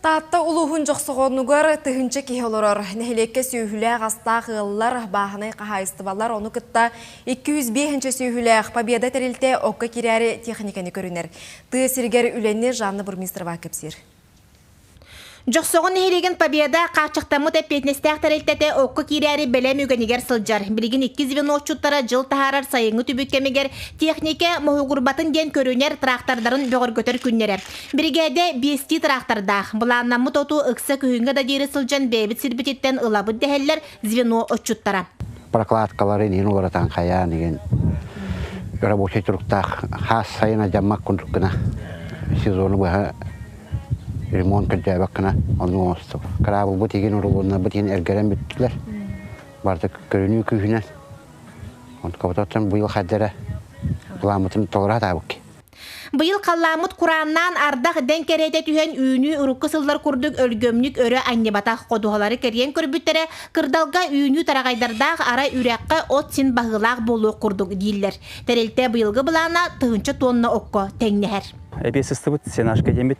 Таатта улууһун Дьохсоҕонугар тыһыынча киһи олорор. Нэһилиэккэ сүөһүлээх астаах ыаллар, бааһынай хаһаайыстыбалар, ону кытта 205 сүөһүлээх Победа тэрилтэ окко киирээри техниканы көрүнэр. Тыа сиригэр үлэни Жанна Бурмистрова кэпсиир. Дьохсоҕон нэһилиэгин Победа хааччахтаммыт эппиэтинэстээх тэрилтэтэ окко киирээри бэлэм үгэнигэр сылдьар. Билигин икки звено отчуттара дьыл таһаарар сайыҥҥы түбүк кэмигэр техникэ моһугурбатын диэн көрүнэр трактордарын бөҕөргөтөр күннэрэ. Биригээдэ биэстии тыраахтардаах. Былааннаммыт оту ыкса күһүҥҥэ да диэри сылдьан бэйэбит сирбититтэн ылабыт дэһэллэр звено отчуттара. Прокладкалары иһин уларытан хайаан иһин рабочай туруктаах хаас сайын адьаммат курдук гына сезону быһа ремонт көрдөөбөт гына оннук оҥостубут. Кыраабылбыт игин урулуоннарбыт иһин эргэрэн бүттүлэр. Барыта көрүнүү күүһүнэн. Онтукабытыттан быйыл хайдара былааммытын толоро сатаабыкки. Быйыл халлааммыт курааннаан ардах дэҥ кэриэтэ түһэн үүнүү урукку сыллар курдук өлгөмнүк өрө анньыбатах ходуһалары кэрийэн көрбүттэрэ кырдалга үүнүү тараҕайдардаах арай үрэххэ от син баһыылаах буолуох курдук дииллэр. Тэрилтэ быйылгы былаана тыһыынча тонна окко тэҥнэһэр. Эбиэс сыстыбыт сенажка диэммит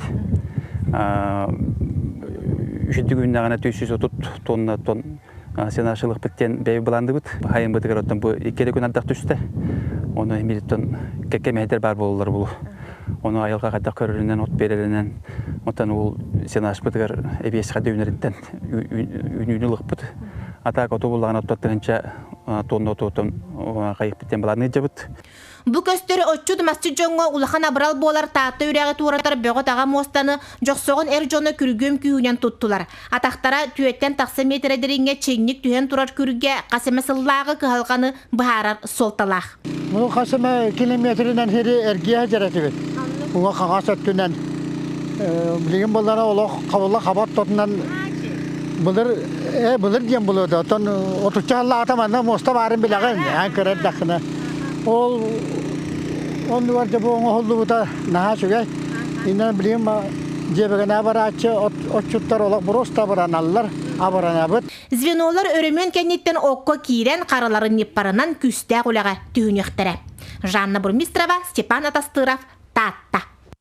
үчүдүк үүннэҕинэ 330 тонна тон сенаж ылыахпыт диэн бэйэ былаандыбыт. Хайымбытыгар оттон бу икки эрэ күн ардах түстэ. Ону эмириттэн кэккэ мэһэйдэр баар буолаллар булу. Ону айылҕа хайдах көрөрүнэн, от биэрэринэн, оттон ол сенажпытыгар эбиэс хайда үүнэриттэн үүнүүнү ылыахпыт. А так оту буллаҕына оттон тыһынча тонна отуттан хайыппыт диэн былаанныыр Бу көстөр отчут-масчыт дьоҥҥо улахан абырал буолар Таатта үрэҕи туоратар бөҕө-таҕа муостаны Дьохсоҕон эр дьоно күргүөм күүһүнэн туттулар. Атахтара түөттэн тахса миэтэрэ дириҥҥэ чиҥник түһэн турар күргэ хас эмэ сыллааҕы кыһалҕаны быһаарар суолталаах. Бу хас эмэ километрынан сири эргийэ сылдьар этибит. Уҥа хаҥас өттүнэн. Билигин буллара олох хабылла хаба ортотунан былыр э былыр диэн булуода. Оттон отучча сыллааҕыта манна муоста баарын билэҕин, эн көрөрдөххүнэ. Ол оннугар дьэ бу оҥоһуллубута наһаа үчүгэй. Иннинэ билигин дьиэбэгэнэ барааччы отчуттар олох боруоста абыраналлар, абыранабыт. Звенолар өрөмүөн кэнниттэн окко киирэн хараларын ньыппарынан күүстээх үлэҕэ түһүнүөхтэрэ. Жанна Бурмистрова, Степан Атастыров, Таатта.